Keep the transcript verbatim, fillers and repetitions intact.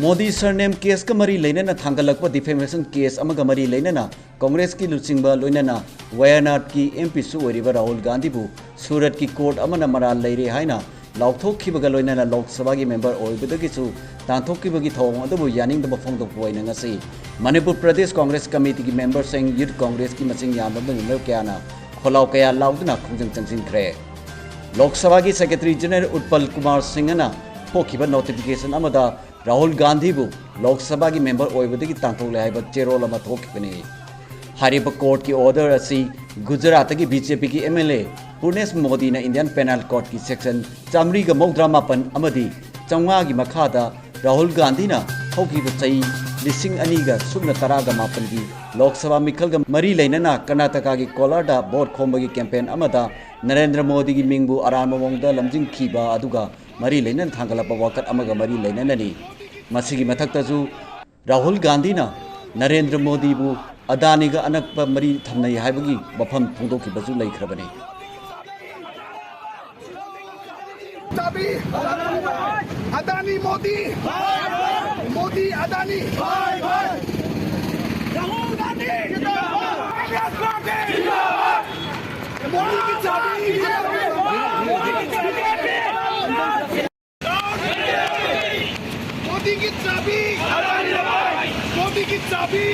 Modi surname case ꯀ ꯃꯔꯤ ꯂꯩꯅꯅ ꯊꯥꯡꯒꯠꯂꯛꯄ defamation case ꯑꯃꯒ ꯃꯔꯤ ꯂꯩꯅꯅ ꯀꯪꯒ꯭ꯔꯦꯁꯀꯤ ꯂꯨꯆꯤꯡꯕ ꯂꯣꯏꯅꯅ ꯋꯥꯌꯥꯅꯥꯗꯀꯤ M P ꯁꯨ ꯑꯣꯏꯔꯤꯕ ꯔꯥꯍꯨꯜ ꯒꯥꯟꯙꯤꯕꯨ ꯁꯨꯔꯠꯀꯤ court ꯑꯃꯅ ꯃꯔꯥꯜ ꯂꯩꯔꯦ ꯍꯥꯏꯅ ꯂꯥꯎꯊꯣꯛꯈꯤꯕꯒ ꯂꯣꯏꯅꯅ ꯂꯣꯛ ꯁꯚꯥꯒꯤ member ꯑꯣꯏꯕꯗꯒꯤꯁꯨ ꯇꯥꯟꯊꯣꯛꯈꯤꯕꯒꯤ ꯊꯧꯑꯣꯡ ꯑꯗꯨꯕꯨ ꯌꯥꯅꯤꯡꯗꯕ ꯐꯣꯡꯗꯣꯛꯄ ꯑꯣꯏꯅ ꯉꯁꯤ ꯃꯅꯤꯄꯨꯔ ꯄ꯭ꯔꯗꯦꯁ ꯀꯪꯒ꯭ꯔꯦꯁ ꯀꯃꯤꯇꯤꯒꯤ member ꯁꯤꯡ, youth ꯀꯪꯒ꯭ꯔꯦꯁꯀꯤ ꯃꯁꯤꯡ ꯌꯥꯝꯂꯕ member ꯀꯌꯥꯅ ꯈꯣꯜꯂꯥꯎ ꯀꯌꯥ ꯂꯥꯎꯗꯨꯅ ꯈꯣꯡꯖꯪ ꯆꯪꯁꯤꯟꯈ꯭ꯔꯦ꯫ ꯂꯣꯛ ꯁꯚꯥꯒꯤ secretary general ꯎꯠꯄꯜ ꯀꯨꯃꯥꯔ ꯁꯤꯡꯍꯅ ꯊꯣꯛꯈꯤꯕ notification ꯑꯃꯗ ꯔꯥꯍꯨꯜ ꯒꯥꯟꯙꯤꯕꯨ ꯂꯣꯛ ꯁꯚꯥꯒꯤ member ꯑꯣꯏꯕꯗꯒꯤ ꯇꯥꯟꯊꯣꯛꯂꯦ ꯍꯥꯏꯕ ꯆꯦꯔꯣꯜ ꯑꯃ ꯊꯣꯛꯈꯤꯕꯅꯤ꯫ ꯍꯥꯏꯔꯤꯕ court ꯀꯤ order ꯑꯁꯤ ꯒꯨꯖꯔꯥꯠꯇꯒꯤ B J P ꯒꯤ M L A ꯄꯨꯔꯅꯦꯁ ꯃꯣꯗꯤꯅ Indian Penal Code ꯀꯤ section ꯆꯥꯃꯔꯤꯒ ꯃꯧꯗ꯭ꯔꯥ ꯃꯥꯄꯟ ꯑꯃꯗꯤ ꯆꯥꯝꯃꯉꯥꯒꯤ ꯃꯈꯥꯗ ꯔꯥꯍꯨꯜ ꯒꯥꯟꯙꯤꯅ ꯍꯧꯈꯤꯕ ꯆꯍꯤ ꯂꯤꯁꯤꯡ ꯑꯅꯤꯒ ꯁꯨꯞꯅ ꯇꯔꯥꯒ ꯃꯥꯄꯟꯒꯤ ꯂꯣꯛ ꯁꯚꯥ ꯃꯤꯈꯜꯒ ꯃꯔꯤ ꯂꯩꯅꯅ ꯀꯔꯅꯥꯇꯀꯥꯒꯤ ꯀꯣꯂꯥꯔꯗ vote ꯈꯣꯝꯕꯒꯤ campaign ꯑꯃꯗ ꯅꯔꯦꯟꯗ꯭ꯔ ꯃꯣꯗꯤꯒꯤ ꯃꯤꯡꯕꯨ ꯑꯔꯥꯟꯕ ꯃꯑꯣꯡꯗ ꯂꯝꯖꯤꯡꯈꯤꯕ ꯑꯗꯨꯒ ꯃꯔꯤ ꯂꯩꯅꯅ ꯊꯥꯡꯒꯠꯂꯛꯄ ꯋꯥꯀꯠ ꯑꯃꯒ ꯃꯔꯤ ꯂꯩꯅꯅꯅꯤ꯫ ꯃꯁꯤꯒꯤ ꯃꯊꯛꯇꯁꯨ ꯔꯥꯍꯨꯜ ꯒꯥꯟꯙꯤꯅ ꯅꯔꯦꯟꯗ꯭ꯔ ꯃꯣꯗꯤꯕꯨ ꯑꯗꯥꯅꯤꯒ ꯑꯅꯛꯄ ꯃꯔꯤ ꯊꯝꯅꯩ ꯍꯥꯏꯕꯒꯤ ꯋꯥꯐꯝ ꯐꯣꯡꯗꯣꯛꯈꯤꯕꯁꯨ ꯂꯩꯈ꯭ꯔꯕꯅꯤ꯫ चाबी, अदानी मोदी, मोदी अदानी, राहुल गांधी जिंदाबाद, कांग्रेस पार्टी जिंदाबाद, मोदी की चाबी, मोदी की चाबी, मोदी की चाबी, मोदी की चाबी।